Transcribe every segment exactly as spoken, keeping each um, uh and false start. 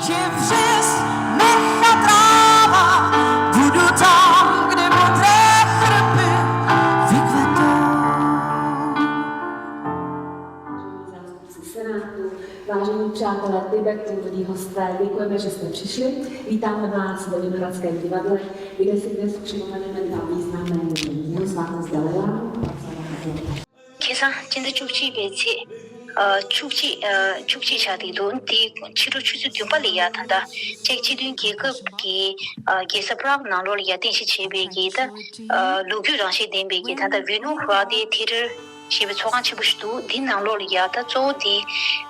Gives me la trama, voodoo tongue, de montrer, vicvato. Senátu, vážení přátelé Tibetu, milí hosté, děkujeme, že jste přišli. Vítáme vás ve Vinohradském divadle, kde si dnes připomeneme dva významné jména. Jeho svátost Dalai Lama a Dalai Lama. ཁ་སང་སྤྱི་ཟླ་བཅུ་གཅིག་པའི་ཚེས་ཨ་བཅུ་གཅིག་ཨ་བཅུ་གཅིག་ཆགས་བསྡད་འདུག་དེ་ཕྱི་དྲོ་ཆུ་ཚོད་བདུན་པ་ལ་ཡ་ད་ལྟ་ཅེཀ་སྤྱི་མཐུན་རྒྱལ་ཁབ་ཀྱི་ཨ་རྒྱལ་ས་པ་རག་ནང་ལོགས་ལ་ཡ་རྟེན་གཞི་བྱས་པའི་གི་ད་ཨ་ལོ་རྒྱུས་རང་བཞིན་ལྡན་པའི་གི་ད་ལྟ་Vinohrad Theatre ཞེས་པའི་ཚོགས་ཁང་ཆེན་པོ་ཞིག་འདུག་འདི་ནང་ལོགས་ལ་ཡ་ད་གཙོ་བོ་དེ་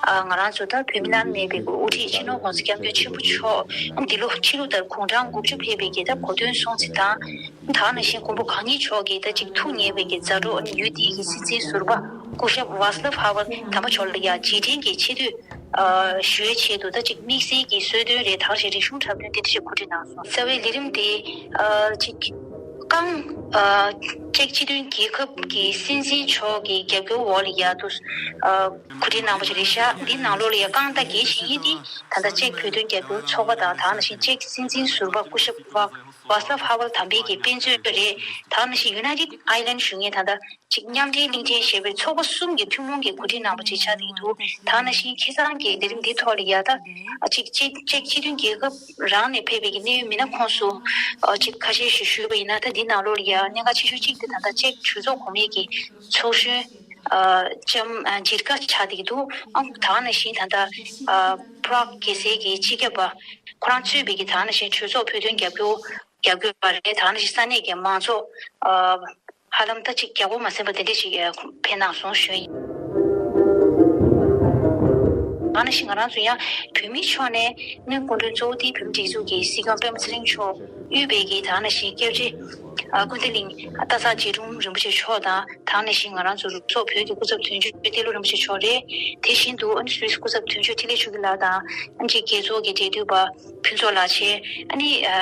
ཨ་ང་རང་ཚོ་ད་བོད་མི་བླ་ན་མེད་པའི་དབུ་ཁྲིད་སྤྱི་ནོར་༸གོང་ས་༸སྐྱབས་མགོན་ཆེན་པོ་མཆོག་འདི་ལོ་ཕྱི་ལོ་ལྟར་དགུང་གྲངས་དགུ་བཅུ་ཕེབས་པའི་གི་ད་གོ་སྟོན་སྲུང་བརྩི་དང་། ད་ག་ནང་བཞིན་མགོན་པོ་གང་ཉིད་མཆོག་གིས་ད་ཅིག་ཐུགས་མཉེས་པའི་གི་མཛའ་གྲོགས་ཡུལ་འདིའི་གི་སྲིད་འཛིན་ཟུར་པ་སྐུ་ཞབས་Václav Havel དམ་པ་མཆོག་ལ་ཡ་རྗེས་དྲན་གྱི་ཆེ་བསྟོད་ཨ་ཞུ་བའི་ཆེད་དུ་ད་ཅིག་དམིགས་བསལ་གྱི་གསོལ་སྟོན་རེད། ད་ག་ནང་བཞིན་རིག་གཞུང་འཁྲབ་སྟོན་དེ་འདྲ་ཞིག་གོ་སྒྲིག་གནང་སོང་། རྩ་བའི་ལས་རིམ་དེ་ཨ་ཅིག་ཀང་ཨ་ཅེཀ་སྤྱི་མཐུན་རྒྱལ་ཁབ་ཀྱི་སྲིད་འཛིན་མཆོག་གི་རྒྱབ་སྐྱོར་འོག་ལ་ཡ་དུ་ཨ་གོ་སྒྲིག་གནང་བ་ཞིག་རེད་ཤག་འདི་ནང་ལོགས་ལ་ཡ་ཀང་ད་གལ་ཆེ་ཡིན་དེ་ད་ལྟ་ཅེཀ་བོད་དོན་རྒྱབ་སྐྱོར་ཚོགས་པ་དང་ད་ག་ནང་བཞིན་ཅེཀ་སྲིད་འཛིན་ཟུར་པ་སྐུ་ཞབས་Václav Havel དམ་པའི་གི་དཔེ་མཛོད་རེད། ད་ག་ནང་བཞིན་United Island ཞུ་མཁན་ད་ལྟ་ཅིག་མཉམ་འབྲེལ་གླིང་ཕྲན་ཞེས་པའི་ཚོགས་པ་གསུམ་གྱི་ཐུན་མོང་གི་གོ་སྒྲིག་གནང་བ་ཅིག་ཆགས་བསྡད་འདུག་ད་ག་ནང་བཞིན་ཁ་སང་གི་ལས་རིམ་འདིའི་ཐོག་ལ་ཡ་ད་ཨ་ཅིག་ཅེཀ་ཅེཀ་སྤྱི་མཐུན་རྒྱལ་ཁབ་རང་ནས་ཕེབས་པའི་གི་གནད་ཡོད་མི་སྣ་ཁོངས་སུ་ཨ་ཅིག་ཁ་ཤས་ཤིག་ཞུས་པ་ཡིན་ན། ད་འདི་ནང་ལོགས་ལ་ཡ་གནད་འགག་ཆེ་ཤོས་གཅིག་དེ་ད་ལྟ་ཅེཀ་གྲོས་ཚོགས་གོང་མའི་གི་ཚོགས་གཞོན་ཨ་ལྕམ་ཨ་ཇིར་ཀ་ཆགས་བསྡད་ཀྱི་འདུག་ཨ་ད་ག་ནང་བཞིན་ད་ལྟ་ཨ་པ་རག་རྒྱལ་སའི་གི་སྤྱི་ཁྱབ་པ་ཁོ་རང་གཙོས་པའི་གི་ད་ག་ནང་བཞིན་གྲོས་ཚོགས་བོད་དོན་རྒྱབ་སྐྱོར་རྒྱབ་སྐྱོར་པ་རེད། ད་ག་ནང་བཞིན་ས་གནས་ཀྱི་མང་ཚོགས་ཨ་ཧ་ལམ་ད་ཅིག་བརྒྱ་སྐོར་མ་ཟིན་པ་དེ་འདྲ་ཞིག་ཨ་ཕེབས་གནང་སོང་ཞུ་ཡིན། ད་ག་ནང་བཞིན་ང་རང་ཚོ་ཡང་བོད་མིའི་ཕྱོགས་ནས་སྔོན་སྐུ་མགྲོན་གཙོ་བོ་དེ་བོད་མིའི་སྒྲིག་འཛུགས་ཀྱི་སྲིད་སྐྱོང་སྤེན་པ་ཚེ་རིང་མཆོག་དབུས་པའི་གི་ད་ག་ནང་བཞིན་སྐྱབས་རྗེ་ཨ་ཀུན་བདེ་གླིང་སྟག་ཚང་རྗེ་དྲུང་རིན་པོ་ཆེ་མཆོག་དང་། ད་ག་ནང་བཞིན་ང་རང་ཚོ་རུ་ཚོགས་བོད་ཀྱི་སྐུ་ཚབ་དོན་གཅོད་ཏེ་ལོ་རིན་པོ་ཆེ་མཆོག་རེད། དེ་བཞིན་དུ་ཨ་ནི་སུད་སི་སྐུ་ཚབ་དོན་གཅོད་འཕྲིན་ལས་ཆོས་སྐྱིད་ལགས་དང་། ཨ་ནི་རྒྱལ་ཚོགས་ཀྱི་འབྲེལ་མཐུད་པ་ཕུན་ཚོགས་ལགས་བཅས། ཨ་ནི་ཨ་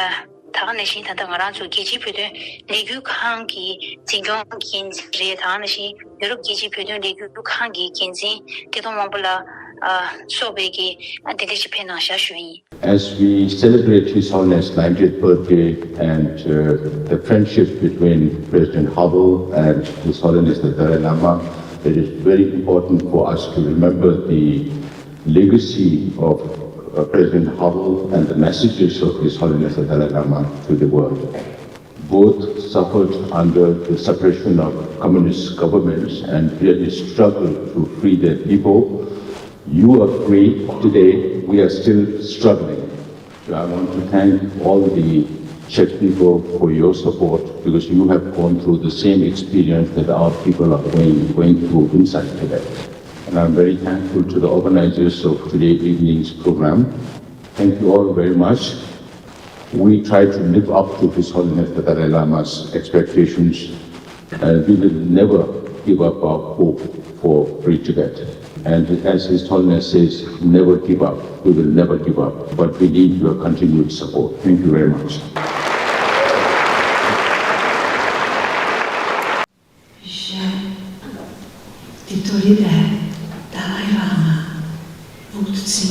ད་ག་ནང་བཞིན་ད་ལྟ་ང་རང་ཚོ་རྒྱལ་སྤྱིའི་བོད་དོན་ལས་འགུལ་ཁང་གི་འཛིན་སྐྱོང་འགན་འཛིན་རེད། ད་ག་ནང་བཞིན་ཡུ་རོབ་རྒྱལ་སྤྱིའི་བོད་དོན་ལས་འགུལ་ཁང་གི་འགན་འཛིན་བཀྲས་མཐོང་དབང་པོ་ལགས་ཨ་སོགས་པའི་གི་ཨ་དེ་འདྲ་ཞིག་ཕེབས་གནང་བཞག་ཞུ་ཡིན། As we celebrate His Holiness' ninetieth birthday and uh, the friendship between President Havel and His Holiness the Dalai Lama, it is very important for us to remember the legacy of uh, President Havel and the messages of His Holiness the Dalai Lama to the world. Both suffered under the suppression of communist governments and really struggled to free their people. You are free today. We are still struggling. So I want to thank all the Czech people for your support because you have gone through the same experience that our people are going, going through inside Tibet. And I'm very thankful to the organizers of today evening's program. Thank you all very much. We try to live up to His Holiness the Dalai Lama's expectations, and we will never give up our hope for free Tibet. And as His Holiness says, never give up. We will never give up, but we need your continued support. Thank you very much. Директоры Далай-Лама, Вукци,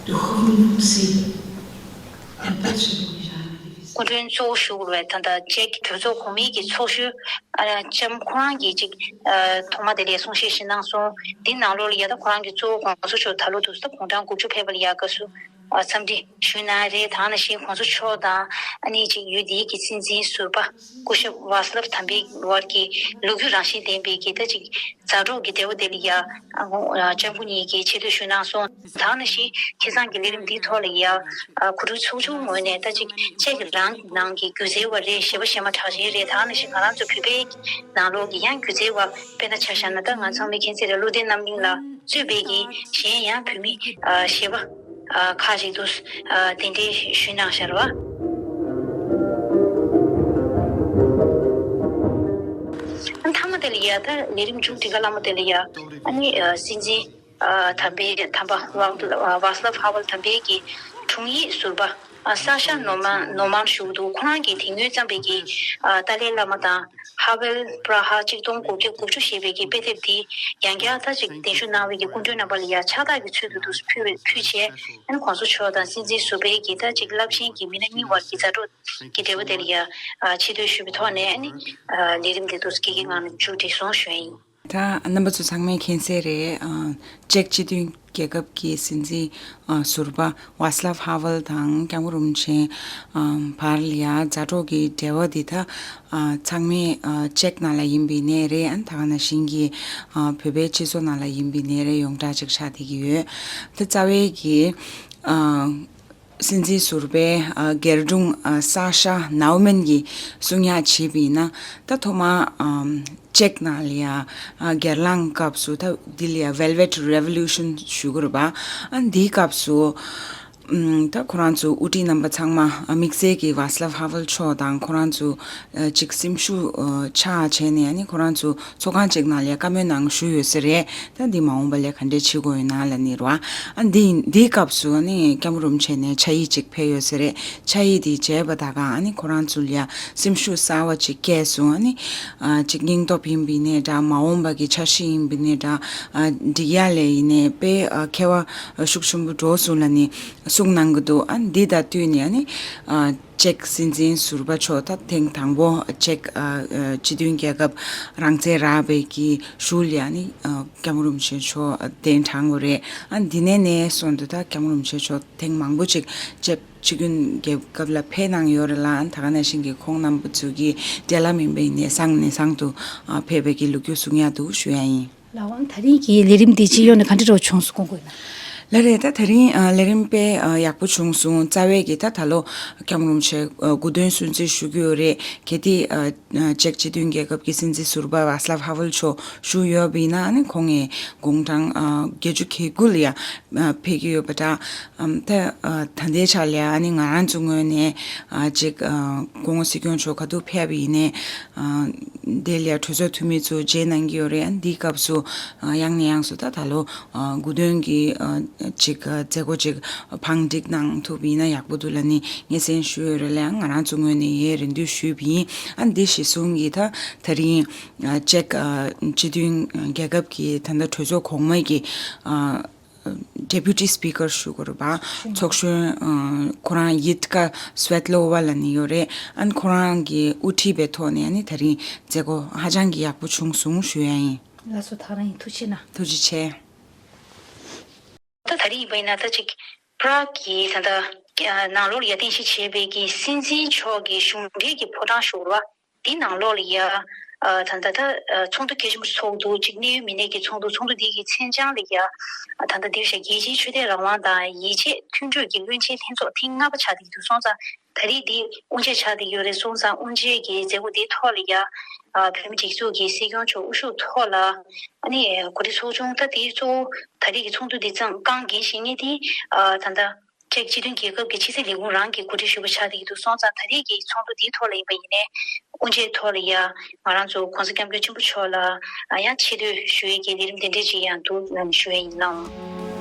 духовный Вукци, я больше не жаль. སྐུ་མགྲོན་གཙོ་བོ་ཞུ་དགོས་པའི་ད་ལྟ་ཅེཀ་གྲོས་ཚོགས་གོང་མའི་གི་ཚོགས་གཞོན་ཨ་ལྕམ་ཁོ་རང་གིས་ཅིག་ཨ་ཐོག་མ་དེ་ལ་གསུང་བཤད་ཞིག་གནང་སོང་། འདི་ནང་ལོགས་ལ་ཡ་ད་ཁོ་རང་གི་གཙོ་བོ་གོང་ས་མཆོག་ད་ལོ་དུས་ད་དགུང་གྲངས་དགུ་བཅུ་ཕེབས་པ་ལ་ཡ་སྐབས་སུ་ཨ་འཚམས་འདྲི་ཞུས་གནང་རེད། ད་ག་ནང་བཞིན་གོང་ས་མཆོག་དང་ཨ་ནི་ཅིག་ཡུལ་འདིའི་གི་སྲིད་འཛིན་ཟུར་པ་སྐུ་ཞབས་ཝཱ་སི་ལབ་དམ་པའི་བར་གྱི་ལོ་རྒྱུས་རང་བཞིན་ལྡན་པའི་གི་ད་ཅིག་མཛའ་གྲོགས་ཀྱི་འབྲེལ་བ་དེ་ལ་ཡ་ཨ་ལྕམ་སྐུ་ཉིད་ཀྱིས་ཆེ་བསྟོད་ཞུས་གནང་སོང་། ད་ག་ནང་བཞིན་ཁ་སང་གི་ལས་རིམ་འདིའི་ཐོག་ལ་ཡ་ཨ་གོ་སྒྲིག་ཚོགས་ཆུང་ངོས་ནས་ད་ཅིག་ཅེཀ་རང་གི་ནང་གི་སྒྱུ་རྩལ་བ་རེད། གཞས་པ་གཞས་མ་གྲགས་ཅན་རེད། ད་ག་ནང་བཞིན་ང་རང་ཚོ་བོད་པའི་ནང་ལོགས་ཀྱི་ཡང་སྒྱུ་རྩལ་བ་དཔེར་ན་ཆ་བཞག་ན་ད་ང་ཚང་མས་མཁྱེན་གསལ་རེད། བློ་ལྡན་རྣམ་གླིང་ལགས་གཙོས་པའི་གི་གཞན་ཡང་བོད་མི་ཨ་གཞས་པ་ཨ་ཁག་ཅིག་ཏུ་ཨ་གདན་འདྲེན་ཞུས་གནང་བཞག་རེད་བ། ཨ་མཐའ་མ་དེ་ལ་ཡ་ད་ལས་རིམ་མཇུག་སྒྲིལ་ཁ་ལ་མ་དེ་ལ་ཡ་ཨ་ནི་ཨ་སྲིད་འཛིན་ཨ་དམ་པའི་དམ་པ་ཝཱ་ཝཱ་སི་ལབ་ཧ་ཝལ་དམ་པའི་གི་དྲུང་ཡིག་ཟུར་པ་ཨ་ས་ཤ་ནོར་མན་ནོར་མན་ཞུ་གི་འདུག་ཁོ་རང་གིས་དེ་སྔོན་བརྩམས་པའི་གི་ཨ་ཏཱ་ལའི་བླ་མ་དང་ ཧ་ཝེལ་པྲ་ཧ་གཅིག་སྟོང་དགུ་བརྒྱ་དགུ་བཅུ་ཞེས་པའི་གི་དཔེ་དེབ་འདི་ཡང་བསྐྱར་ད་ཅིག་གདན་ཞུ་གནང་བའི་གི་སྐུ་མགྲོན་རྣམ་པ་ལ་ཡང་ཕྱག་རྟགས་ཀྱི་ཚུལ་དུ་འདུག་ཕུལ་བའི་ཕུལ་བྱས། ཨ་ནི་གོང་ས་མཆོག་དང་སྲིད་འཛིན་ཟུར་པའི་གི་ད་ཅིག་རླབས་ཆེན་གྱི་མི་སྣ་གཉིས་བར་གྱི་མཛའ་གྲོགས་ཀྱི་འབྲེལ་བ་དེ་ལ་ཡང་ཆེ་བསྟོད་ཞུ་བའི་ཐོག་ནས། ཨ་ནི་ལས་རིམ་དེ་འདུག་སྐད་ཀྱི་ངང་ནས་མཇུག་སྒྲིལ་སོང་ཞུ་ཡིན། ད་རྣམ་པ་ཚོ་ཚང་མས་མཁྱེན་གསལ་རེད། ཨ་ཅེཀ་སྤྱི་མཐུན་རྒྱལ་ཁབ་ཀྱི་སྲིད་འཛིན་ཨ་ཟུར་པ་ཝཱ་སི་ལབ་ཧ་ཝལ་དང་སྐྱབས་མགོན་རིན་པོ་ཆེ་ཨ་བར་ལ་ཡ་མཛའ་གྲོགས་ཀྱི་འབྲེལ་བ་འདི་ད་ཨ་ཚང་མས་ཨ་ཅེཀ་ནང་ལ་ཡིན་པའི་གནས་རེད། ཨ་ད་ག་ནང་བཞིན་གྱི་ཨ་བོད་པའི་སྤྱི་ཚོགས་ནང་ལ་ཡིན་པའི་གནས་རེད། ཡོངས་གྲགས་ཅིག་ཆགས་བསྡད་ཀྱི་ཡོད། ད་རྩ་བའི་གི་ཨ་སྲིད་འཛིན་ཟུར་པའི་ཨ་སྒེར་དྲུང་ཨ་ས་ཤ་ནའོ་མན་གྱིས་གསུང་ཡག་བྱས་པ་ཡིན་ན། ད་ཐོག་མ་ཨམ་ཅེཀ་ནང་ལ་ཡ་ཨ་སྒེར་ལངས་སྐབས་སུ་ད་འདི་ལ་ཡ་Velvet Revolution ཞུ་དགོས་རེད་པ། ཨ་འདིའི་སྐབས་སུ་ཨམ་ད་ཁོ་རང་ཚོ་དབུ་ཁྲིད་རྣམ་པ་ཚང་མ་ཨ་དམིགས་བསལ་གྱི་ཝཱ་སི་ལབ་ཧ་ཝལ་མཆོག་དང་ཁོ་རང་ཚོ་ཨ་ཅིག་སེམས་ཤུགས་ཨ་ཆག་བྱས་ནས། ཨ་ནི་ཁོ་རང་ཚོ་ཚོགས་ཁང་ཅིག་ནང་ལ་ཡ་བཀའ་མོལ་གནང་ཞུས་ཡོད་ས་རེད། ད་འདི་མ་འོངས་པ་ལ་ག་འདྲས་བྱེད་དགོས་ཡོད་ན་ལབ་ནི་རེད་པ། ཨ་འདི་འདིའི་སྐབས་སུ་ཨ་ནི་སྐྱབས་མགོན་རིན་པོ་ཆེ་ནས་ཕྱག་ཡིག་ཅིག་ཕེབས་ཡོད་ས་རེད། ཕྱག་ཡིག་འདི་མཇལ་བ་ད་ག་ཨ་ནི་ཁོ་རང་ཚོ་ལ་ཡ་སེམས་ཤུགས་གསར་བ་ཅིག་སྐྱེས་སོང་། ཨ་ནི་ཨ་ཅིག་སྙིང་སྟོབས་ཡིན་པ་ཡིན་ནའི་འདྲ། མ་འོངས་པ་གི་འཆར་གཞི་ཡིན་པ་ཡིན་ནའི་འདྲ། ཨ་འགྲིག་ཡག་ལ་ཡིན་ནའི་དཔེ་ཨ་ཁྱད་པར་ཤུགས་ཆེན་པོ་འགྲོ་སོང་ལབ་ནི་གསུང་གནང་གི་འདུག་ཨ་འདི་དང་བསྟུན་ནས་ཨ་ནི་ཨ་ཅེཀ་སྲིད་འཛིན་ཟུར་པ་མཆོག་ད་ཐེངས་དང་པོ་ཅེཀ་ཨ་ཨ་སྤྱི་མཐུན་རྒྱལ་ཁབ་རང་བཙན་རག་པའི་གི་གཞུག་ལ་ཨ་ནི་ཨ་སྐྱབས་མགོན་རིན་པོ་ཆེ་མཆོག་གདན་དྲངས་པ་རེད། ཨ་འདི་ནས་ནས་བཟུང་སྟེ་ད་སྐྱབས་མགོན་རིན་པོ་ཆེ་མཆོག་ཐེངས་མང་པོ་ཅིག་ཅེཀ་སྤྱི་མཐུན་རྒྱལ་ཁབ་ལ་ཕེབས་གནང་ཡོད་རེད་ལ། ཨ་ད་ག་ནང་བཞིན་གྱི་ཁོང་རྣམ་པ་ཚོ་གི་འབྲེལ་ལམ་ཡིན་པ་ཡིན་ནའི་སང་ནས་སང་དུ་ཨ་ཕེབས་པའི་གི་ལོ་རྒྱུས་གསུང་ཡག་འདུག་ཞུ་ཡག་ཡིན། ལགས་འོང་། ད་རིང་གི་ལས་རིམ་འདི་སྤྱི་ཡོངས་ནས་ག་འདྲ་འདྲ་བོ་བྱུང་སོང་དགོངས་དགོས་ན། ལགས་རེད། ད་ད་རིང་ཨ་ལས་རིམ་དཔེ་ཨ་ཡག་པོ་བྱུང་སོང་། རྩ་བའི་གི་ད་ད་ལོ་སྐྱབས་མགོན་རིན་པོ་ཆེ་ཨ་སྐུ་མདུན་གསུང་ཆོས་ཞུ་གི་ཡོད་རེད། གལ་ཏེ་ཨ་ཨ་ཅེཀ་སྤྱི་མཐུན་རྒྱལ་ཁབ་ཀྱི་སྲིད་འཛིན་ཟུར་པ་ཝཱ་སི་ལབ་ཧ་ཝལ་མཆོག་བཞུགས་ཡོད་པ་ཡིན་ན། ཨ་ནི་ཁོང་ངས་དགུང་གྲངས་ཨ་བརྒྱད་ཅུ་གྱ་དགུ་ལ་ཡ་ཨ་ཕེབས་ཀྱི་ཡོད་པ་འདྲ། ཨམ་ད་ཨ་ད་ལྟའི་ཆ་ལ་ཡ་ཨ་ནི་ང་རང་ཚོ་ངོས་ནས་ཨ་ཅིག་ཨ་སྐུ་ངོ་སྲིད་སྐྱོང་མཆོག་ག་དུས་ཕེབས་པ་ཡིན་ནའི་ཨ་དེ་ལ་ཡ་གྲོས་ཚོགས་འཐུས་མི་ཚོ་མཇལ་གནང་གི་ཡོད་རེད། ཨ་འདིའི་སྐབས་སུ་ཨ་ཡང་ནས་ཡང་སུ་ད་ད་ལོ་ཨ་སྐུ་མདུན་གྱི་ཨ་ཅིག་ཨ་མཛད་སྒོ་ཅིག་བང་སྒྲིག་གནང་ཐུབ་པ་ཡིན་ན་ཡག་པོ་འདུག་ལབ་ནི་སྙན་སེང་ཞུས་ཡོད་རེད་ལ། ཡང་ང་རང་ཚོ་ངོས་ནས་ཡའི་རེ་འདུན་ཞུས་པ་ཡིན། ཨ་འདི་གཞི་བཟུང་གིས་ད་ད་རིང་ཨ་ཅེཀ་ཨ་སྤྱི་མཐུན་རྒྱལ་ཁབ་ཀྱི་ད་ལྟ་གྲོས་ཚོགས་གོང་མ་གི་ཨ་Deputy Speaker ཞུ་དགོས་རེད་པ། ཚོགས་གཞོན་ཨ་ཁོ་རང་ཡིད་ཀ་སུ་ཝེད་ལོ་ཝ་ལབ་ནི་ཡོད་རེད། ཨ་ནི་ཁོ་རང་གི་དབུ་ཁྲིད་པའི་ཐོག་ནས་ཨ་ནི་ད་རིང་མཛད་སྒོ་ཧ་ཅང་གི་ཡག་པོ་བྱུང་སོང་ཞུ་ཡ་ཡིན། ལགས་སོ། ད་རང་ཡིན། ཐུགས་རྗེ་གནང་། ཐུགས་རྗེ་ཆེ། ད་ད་རེས་ཡིན་པ་ཡིན་ན་ད་ཅིག་པྲག་གི་ད་ལྟ་ནང་ལོགས་ལ་ཡ་རྟེན་གཞི་བྱས་པའི་གི་སྲིད་འཛིན་མཆོག་གི་གཞུང་འབྲེལ་གྱི་ཕོ་བྲང་ཞུ་བ། དེའི་ནང་ལོགས་ལ་ཡ་ཨ་ད་ལྟ་ད་ཨ་ཚོགས་འདུ་གལ་ཆེན་པོ་ཚོགས་འདུག་ཅིག་གནད་ཡོད་མི་སྣའི་གི་ཚོགས་འདུ། ཚོགས་འདུ་འདི་གི་མཚན་བྱང་ལ་ཡ་ཨ་ད་ལྟ་འདིར་བཞག་རྒྱལ་སྤྱིའི་ཆོས་དད་རང་དབང་དང་ཡིད་ཆེས་མཐུན་གྲོས་ཀྱི་བློན་ཆེན་ལྷན་ཚོགས་ཐེངས་ལྔ་པ་ཆགས་བསྡད་ཀྱི་འདུག་སོང་ཙང་། ད་རེས་འདི་དབུ་འབྱེད་ཆགས་བསྡད་ཡོད་རེད། སོང་ཙང་དབུ་འབྱེད་ཀྱི་མཛད་སྒོ་འདིའི་ཐོག་ལ་ཡ་ཨ་བོད་མི་སྒྲིག་འཛུགས་ཀྱི་སྲིད་སྐྱོང་མཆོག་དབུ་བཞུགས་ཐོག་ལ་ཨ་ནི་གོ་སྒྲིག་ཚོགས་ཆུང་ད་དེའི་གཙོ་བོ་ད་རེས་ཀྱི་ཚོགས་འདུ་འདི་ཙང་རྐང་འགན་བཞེས་མཁན་དེ་ཨ་ད་ལྟ་ཅེཀ་སྤྱི་མཐུན་རྒྱལ་ཁབ་ཀྱི་ཕྱི་སྲིད་ལས་ཁུངས་རང་གིས་གོ་སྒྲིག་ཞུས་པ་ཆགས་བསྡད་ཀྱི་འདུག་སོང་ཙང་། ད་རེས་ཀྱི་ཚོགས་འདུ་འདིའི་ཐོག་ལ་ཡིན་པ་ཡིན་ནའི་དབུ་འབྱེད་ཐོག་ལ་ཡ་ང་རང་ཚོ་༸གོང་ས་༸སྐྱབས་མགོན་ཆེན་པོ་མཆོག་ལ་ཡང་ཆེ་བསྟོད་ཞུ་ཡས་ཀྱི་ལས་རིམ་དེ་འདྲས་ཅིག་ཡང་འདུག་ལབ་ནས་ཞུ་ཡས་ཡིན་ལགས།